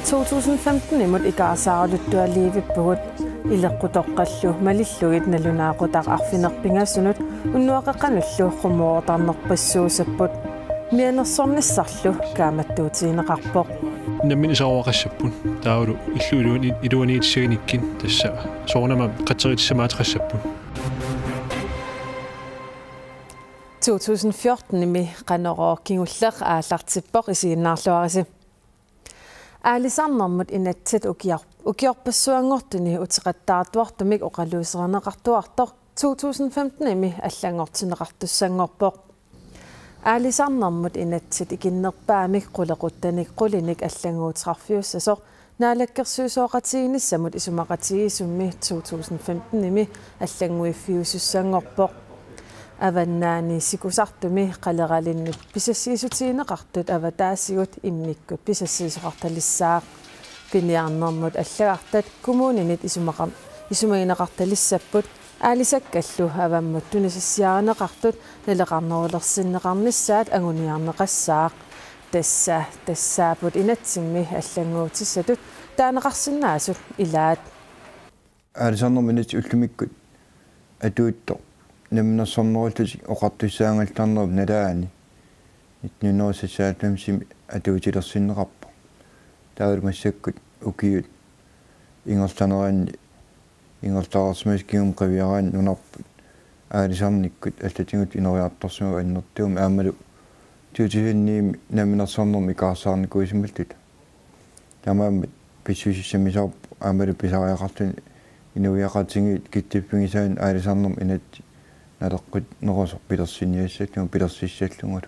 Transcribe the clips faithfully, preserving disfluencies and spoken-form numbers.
To tusind femten-imut ikaarsaaraluttualiivippugut. Ileqqutoqqallu malillugit nalunaaqutaq arfineq-pingasunut unnuaqeqanullu qummoroortarnerpassuussapput. Mianersornissarlu kaammattuutigineqarpoq. Nammineq isarooqassapput. Taavalu illup iluani-, iluaniitissaginikkit tassa soorunami qatseritissamaataqassapput. To tusind fjorten-imi Qanorooq kingulleq aallartippoq, isiginnaarluarisi. Aalisarnermut inatsit ukior-, ukiorpassuanngortuni uteqattaartuartumik oqaluuserineqartuartoq to tusind femten-imi allanngortinneqartussanngorpoq. Aalisarnermut inatsit ikinnerpaamik qulequttanik qulinik allannguuteqarfiussasoq naalakkersuisooqatigiinnissamut isumaqatigiissummi to tusind femten-imi allannguiffiusussanngorpoq. Avannaani sikusartumi qaleralinnut pisassiissutigineqartut avataasigut immikkut pisassiisoqartalissaaq. Piniarnermut allagartat kommuninit isumaqar-, isumagineqartalissapput, aalisakkallu avammut tunisassiarineqartut naleqarnerulersinneqarnissaat anguniarneqassaaq. Tassa tassaapput inatsimmi allannguutissatut taaneqarsinnaasut ilaat. Aalisarnermut inatsit ullumikkut atuuttoq namminersornerullutik oqartussaagallarnerup nalaani nitten hundrede seksoghalvfems-imi atuutilersinneqarpoq. Taavalu massakkut ukiut ingerlaneranni, ingerlareersimasut kingumut qiviaraanni nunarput aalisarnikkut allatigut ineriartorsimavoq annertuumik aammalu to tusind ni-mi namminersornermut ikaarsaarnikuusimalluta. Taamaammat pissusissamisaarpoq aammalu pisariaqarluni inuiaqatigiit kitsiffigisaannik aalisarnermut inatsit naleqqunnerusoq pilersiniassallugu pilersissallugulu.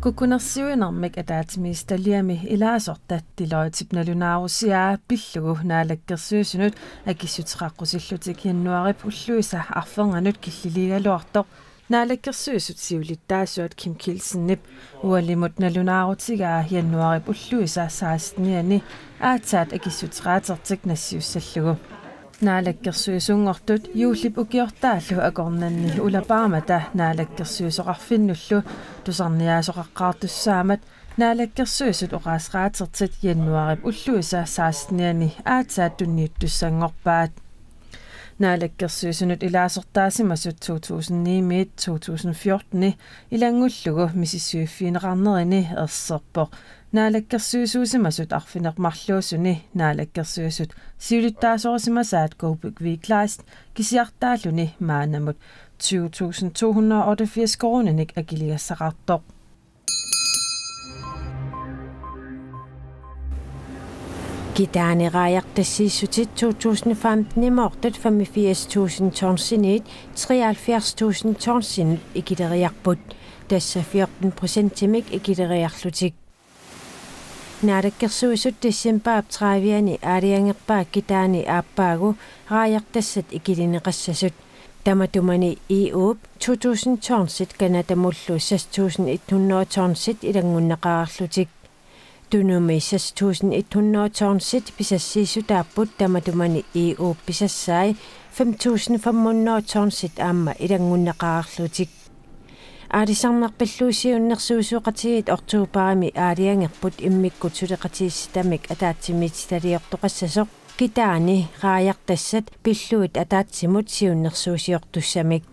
Kukkunersiuinermik ataatsimiititaliami ilaasortat Deloittep nalunaarusiaa pillugu Naalakkersuisunut akissuteqaqqusillutik januaarip ulluisa arfernganut killiliigaluartoq Naalakkersuisut siulittaasuat Kim Kielsenip ualimut nalunaarutigaa januaarip ulluisa seksten-ianni aatsaat akissuteqaatertik nassiussallugu. Naalakkersuisunngortut juullip ukiortaallu akornanni ulapaamata naalakkersuisoqarfinnullu tusarniaasoqaqqaartussaammat Naalakkersuisut oqaaseqaatertik januaarip ulluisa seksten-ianni aatsaat tunniuttussanngorpaat. Naalakkersuisunut ilaasortaasimasut to tusind ni-miit to tusind fjorten-i ilanngullugu misissuiffigineqarnerini erserpoq naalakkersuisuusimasut arfineq-marluusuni Naalakkersuisut siulittaasorisimasaat Kuupik V. Kleist kisiartaalluni maannamut tyve tusind to hundrede og otteogfirs koruuninik akiligassaqartoq. Kitaani raajartassiissutit to tusind femten-imoortut femogfirs tusind tonsinit treoghalvfjerds tusind tonsinut ikileriarput. Tassa fjorten procentimik ikileriarlutik. Naalakkersuisut decembarip tredive-ani aalajangerpaat kitaani aappaagu raajartassat ikilineqassasut. Tamatumani E U-p to tusind tonsit Canadamullu seks tusind et hundrede tonsit ilanngunneqareerlutik. Tunumi seks tusind et hundrede tonsit pisassiissutaapput, tamatumani E U-p pisassai fem tusind fem hundrede tonsit aamma ilanngunneqareerlutik. Aalisarneq pillugu siunnersuisoqatigiit oktobarimi aalajangerput immikkut suleqatigiissitamik ataatsimiititaliortoqassasoq kitaani raajartassat pillugit ataatsimut siunnersuusiortussamik.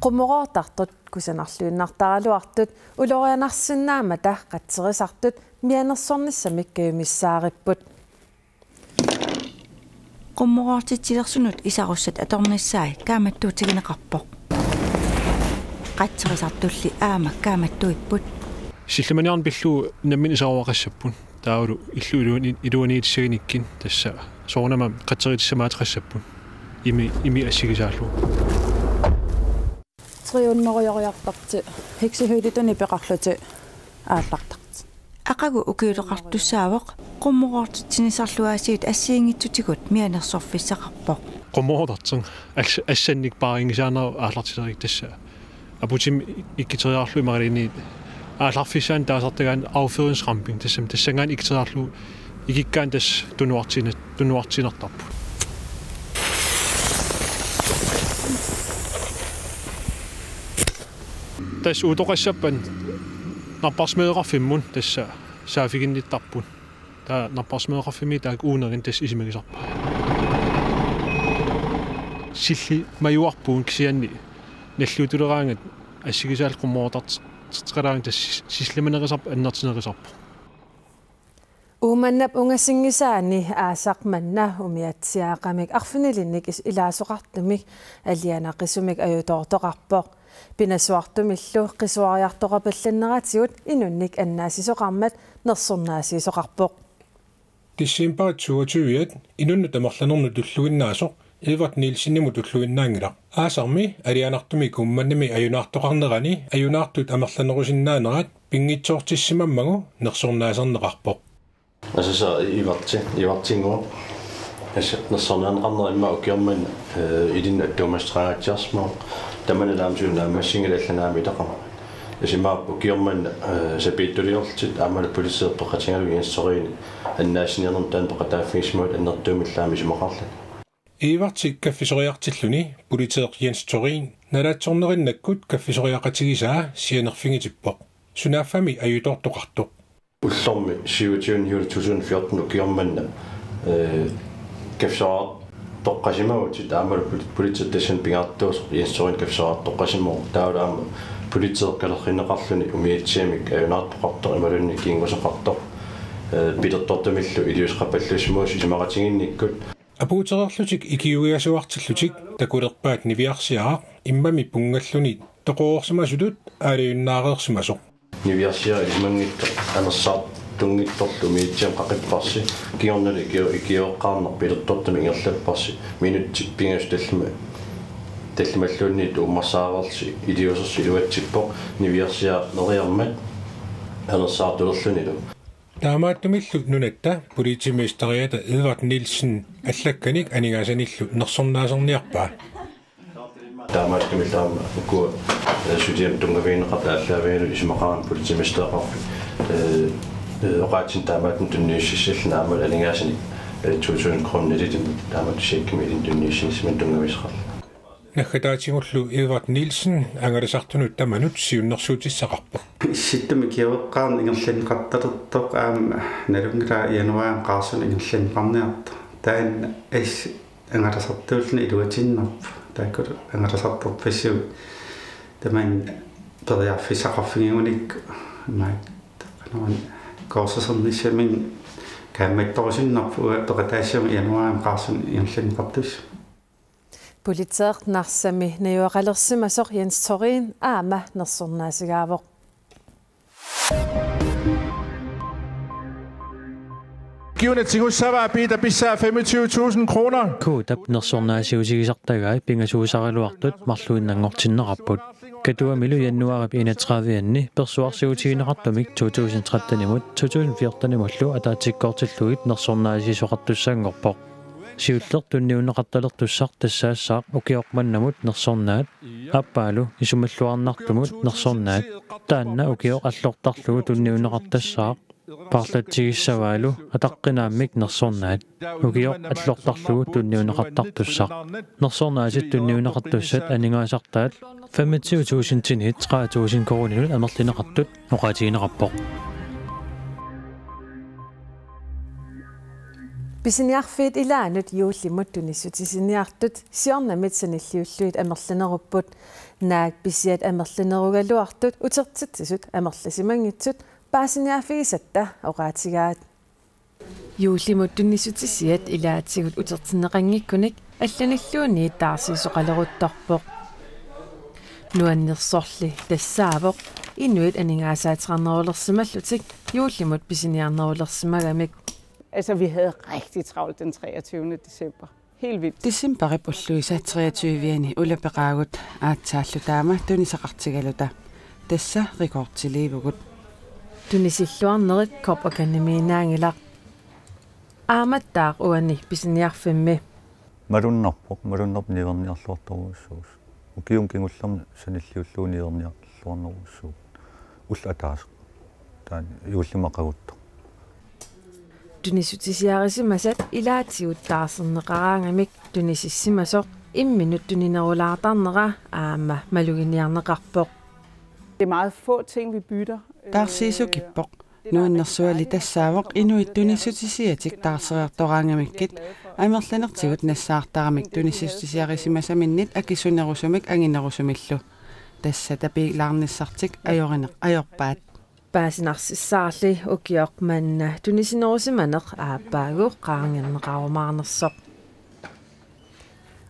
Qummoroortartut kusanarluinnartaraluartut ulorianarsinnaammata qatserisartut mianersornissamik kajumissaaripput. Qummoroortitsilersunut isarussat atornissaat kaammattuutigineqarpoq. Qatserisartulli aamma kaammattuipput. Sillimaniarneq pillugu nammineq isarooqassapput. Taavalu illup iluani-, iluaniitissaginikkit tassa soorunami qatseritissamaataqassapput. Imi, imi assigisaallugu. Tre hundrede-ioriartartut, heksehyttitut nipeqarlutik aallartartut. Aqagu ukiuleqartussaavoq qummoroortitsinisarlu aasiit assigiinngitsutigut mianersorfissaqarpoq. Qummoroortartoq as-, assannik paarinngisaanerup aallartileriga tassa. Aputimmi ikkuteriarlugit imaluunniit aallarfissaanut taasartagaanni affyringsrampe, tassami tassanngaanniit ikkuteriarlugu ikikkaanni tassa tunuartiinnat-, tunuartiinnartarput. Tassa utoqqassappat napparsimaveqarfimmut tassa saaffiginnittarput. Taava napparsimaveqarfimmi taakku uunerin tassa isumagisarput. Sillimajuarpugut kisianni nalliutuleraangat assigisaallu qummoroortarteqalaangat tassa sis-, sillimanerisarput annertunerisarpoq. Uummannap ungasingisaani aasaq manna umiatsiaaqamik arfinilinnik is-, ilaasoqartumik alianaqisumik ajutoortoqarpoq. Pinasuartumillu qisuariartoqapallanneratigut inunnik annaassisoqarmat nersornaasiisoqarpoq. Decembarip toogtyve-at inunnut amerlanernut tulluinnaasoq Edvard Nielsenimut tulluinnaanngilaq. Aasarmi alianartumik Uummannami ajunaartoqarnerani ajunaartut amerlanerusinnaanerat pinngitsoortissimammagu nersornaaserneqarpoq. Asasa Ivarti, Ivartinngooq. Asa nersornaaneqarnera immaqa ukioq manna, eh, ilinnut attuumassuteqangaatsiarsimavoq. Tamanna aamma suli naammassinngilaq, allanut aamma ilaqarpoq. Asa immaqa ukioq manna, eh, sapiitsuliorlutik aammalu politiit peqatigalugit Jens Thoreni annaassiniarnermut taanna peqataaffigisimagaluarlutik annertuumillu aamma isumaqarluni. Ivarti kaffisoriartilluni politiit Jens Thoren nalaatsornerinnakkut kaffisoriaqatigisaa sianerfigitippoq. Sunaaffami ajutoortoqartoq. Ullormi syvogtyvende juli to tusind fjorten ukioq manna, eh, kaffisoriartoqqasimavutit aammalu poli-, politiit tassani pingaartuusoq Jens Thoren kaffisoriartoqqasimavoq. Taavalu aamma politiit kalerrinneqarluni umiatsiamik ajunaartoqartoq imaluunniit kinguseqartoq, eh, pilertortumillu iliuuseqapallassimavoq isumaqatiginnikkut. Apuutereerlutik ikiuiasuartillutik takulerpaat niviarsiaraq immami punngalluni toqoreersimasutut aalajunnaareersimasoq. Niviarsiaraq ilimanngitsoq anersaartunngitsorlu umiatsiamik qaqipparsi, kingornalu ikiu-, ikiueqqaarneq pilertortumik ingerlapparsi, minutsit pingasut tallima-, tallimalluunniit uummarsaareersi iliuusersi iluatsippoq niviarsiaraq neriarmat anersaartulerlunilu. Taamaattumillu nunatta politimesteriata Edvard Nielsen allakkanik aningaasanillu nersornaaserniarpaa. Taamaattumillu aamma ukua, eh, suliamut tunngavigineqartut aallaavigalugit isumaqarani politimestereqarfik, eh, eh, oqaatsit taamaattumik tunniussissalluni aammalu aningaasanik, eh, tusind kroner nalilinnik taamaattumik checkimik ilinnut tunniussinissaminnik tunngavigeqarluni. Naggataatigullu Edvard Nielsen angalasartunut tamanut siunnersuutissaqarpoq. Issittumi ikiueqqaarneq ingerlanneqartalertoq aamma nalunngilaa januaarimi qaarsuni ingerlanneqarniartoq. Taanna is angalasartuulluni iluatiinnarpoq. Taakkulu angalasartorpassuit tamanna periarfissaqarfigigunikku. Imaak, qanoq koorsisernissaminnik kaammattorusunnarpoq uanga peqataassavunga januaarimi qaarsuni ingerlanneqartussaq. Politiit Narsami najugaqalersimasoq Jens Thoren aamma nersornaasigaavoq. Kiuna tigussavaa Peter Bissaa femogtyve tusind kroner. Kodap nersornaasiutigisartagai pingasuusaraluartut marluinnanngortinneqarput. Katuamilu januaarip enogtredive-anni persuarsiutigineqartumik to tusind tretten-imut to tusind fjorten-imullu ataatsikkoortillugit nersornaasiisoqartussanngorpoq. Siulleq tunniunneqartalertussaq tassaassaaq ukioq mannamut nersornaat, aappaalu isumalluarnartumut nersornaat. Taanna ukioq allortarlugu tunniunneqartassaaq, paarlatsigissavaalu ataqqinaammik nersornaat. Ukioq allortarlugu tunniunneqartartussaq. Nersornaatit tunniunneqartussat aningaasartaat femogtyve tusindinit tredive tusind koruuninut amerlineqartut oqaatigineqarpoq. Pisiniarfiit ilaannut juullimut tunissutissiniartut siornamit sanilliullugit amerlanerupput. Naak pisiat amerlanerugaluartut utertitsisut amerlasimanngitsut paasiniaaffigisatta oqaatigaat. Juullimut tunissutissat ilaatigut utertinneqanngikkunik allanilluunniit taarsiisoqaleruttorpoq. Nuannersorli tassaavoq inuit aningaasaateqarnerulersimallutik juullimut pisiniarnerulersimagamik. Altså, vi havde rigtig travlt den treogtyvende december. Helt vildt. Decembarip ulluisa treogtyve-ani ulapeqaagut aatsaallu taama tunisaqartigaluta. Tassa rekordiliivugut. Tunisilluarnerit Coop Akademiinnaanngilaq. Aammattaaq uani pisiniarfimmi. Malunnarpoq, malunnarpoq niuerniarluartorujussuusoq. Ukiuni kingullerni sanilliullugu niuerniarluarnerujussuuvoq. Ulloq ataaseq. Taanna juullimut aqaguttoq. Tunissutisiarisimasat ilaatigut taarserneqaraangamik tunisissimasoq imminut tuninerulaartarnera aamma maluginiarneqarpoq. Det er meget få ting, vi bytter. Taarsiisukippoq. Nuannersuali tassaavoq inuit tunissutisiatik taarsereertoraangamikkit amerlanertigut nassaartaramik tunissutisiarisimasaminnit akisunerusumik anginerusumillu. Tassa tapiilaarnissartik ajorineq ajorpaat. Paasinarsissaarli ukioq manna tunisinerusimaneq aappaagu qaangerneqarumaarnersoq.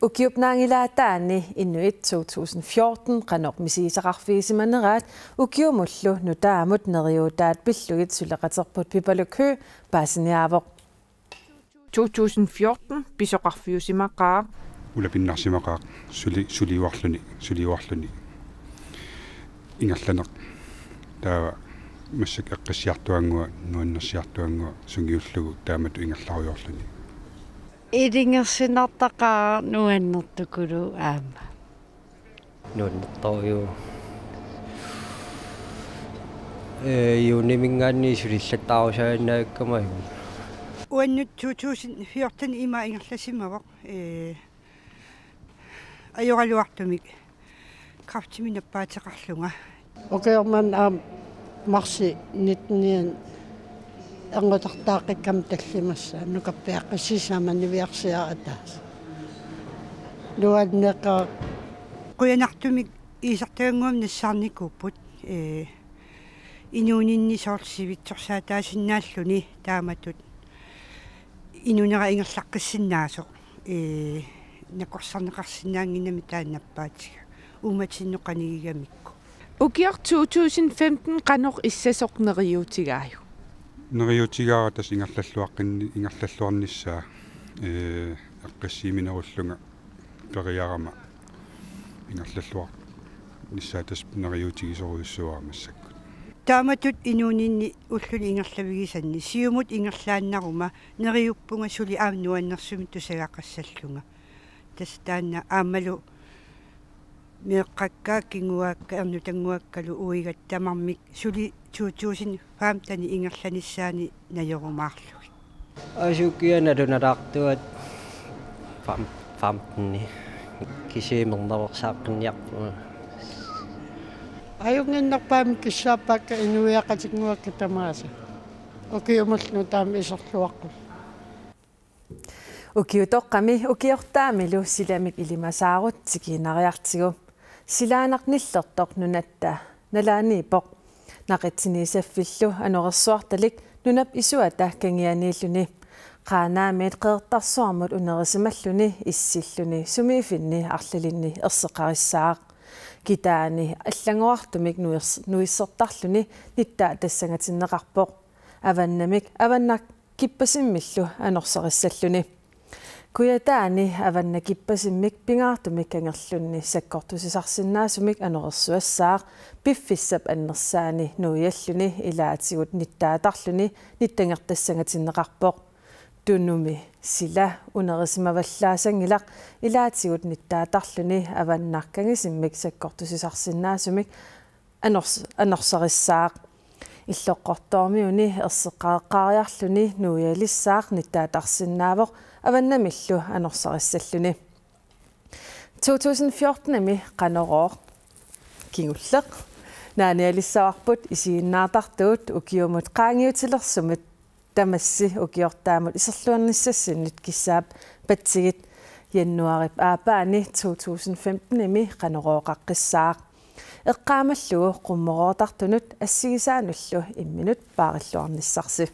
Ukiup naangilaataani inuit to tusind fjorten qanoq misigisaqarfigisimanneraat ukiumullu nutaamut neriuutaat pillugit suleqaterput Pipaluk Høegh paasiniaavoq. To tusind fjorten pisoqarfiusimaqaaq. Ulapinnarsimaqaaq suli-, suliuarluni, suliuarluni. Ingerlaneq. Taava massakkut eqqissiartuaannguaq, nuannersiartuaannguaq sungiullugu taamatut ingerlarujoorluni. Ilungersunartaqaaq nuannertukuluuvoq aamma. Nuannertorujuuvoq. Ee, juuniminngaanniit sulillattaarusaaginnaavikkama. Uannut to tusind fjorten ima ingerlasimavoq. Ee, ajoraluartumik kræftimik nappaateqarlunga. Ukioq manna aamma marsip nitten erngutartaaqqikkama tallimassaaq, nukappiaqqissi samanniviarsiaq ataaseq. Nuanneqaaq. Qujanartumik iisartagannguamik nassaarnikuupput. Ee, inuuninni soorlu sivitsorsaataasinnaalluni taamatut inunera ingerlaqqissinnaasoq. Ee, nakorsarneqarsinnaannginnami taanna nappaatiga. Uummatinnut qanigigamikku. Ukioq to tusind femten qanoq issasoq neriuutigaajuk? Neriuutigaara tassa ingerlalluaqqinni-, ingerlalluarnissaa, ee, eqqissiiminerullunga periarama ingerlalluarnissaa tassa neriuutigisorujussuuara massakkut. Taamatut inuuninni ulluni ingerlavigisanni siumut ingerlaannaruma neriuppunga suli aamma nuannersumik tusagaqassallunga. Tassa taanna aammalu meeqqakka, kinguaakka, ernutannguakkalu uigatta tamarmik suli to tusind femten ingerlanissaani najorumaarlugit. Asukiaq nalunalaartuat fem-, femten kisianni naversaaqqinniarpunga. Ajunnginnerpaamik kissaappaakka inuiaqatinnguakka tamaasa. Ukiumullu nutaamik iserluaqqullugu. Ukiutoqqami ukiortaamilu silamik ilimasaarut tikiinnariartigu. Silaannaq nillertoq nunatta nalaaniippoq. Naqitsiniissaffillu anorersuartalik nunap isuata kangianiilluni. Qaanaamiit Qeqertarsuarmut unerisimalluni issilluni sumiiffinni arlalinni erseqqarissaaq. Kitaani allanngorartumik nuirs-, nuissertarluni nittaatassangatinneqarpoq. Avannamik avannaq kippasimmillu anorsaarissalluni. Kujataani avannaq kippasimmik pingaartumik kangerlunni sakkortusisarsinnaasumik anorersuassaaq piffissap annersaani nuialluni ilaatigut nittaatarluni nittangertassangatinneqarpoq. Tunumi sila unerisimavallaasanngilaq ilaatigut nittaatarluni avannaq kangisimmik sakkortusisarsinnaasumik anors-, anorsarissaaq. Illoqqortoormiuni erseqqareqqaariarluni nuialissaaq nittaatarsinnaavoq avannamillu anorsaarissalluni. To tusind fjorten-imi Qanorooq kingulleq naanialissavarput isiginnaartartuut ukiumut qaangiutilersumut tamassi ukiortaamut iserluarnissassinnut kissaapatsigit. Januaarip aappaani to tusind femten-imi Qanorooqaqqissaaq. Eqqaamallugu qummoroortartunut assigisaanullu imminut paarilluarnissarsi.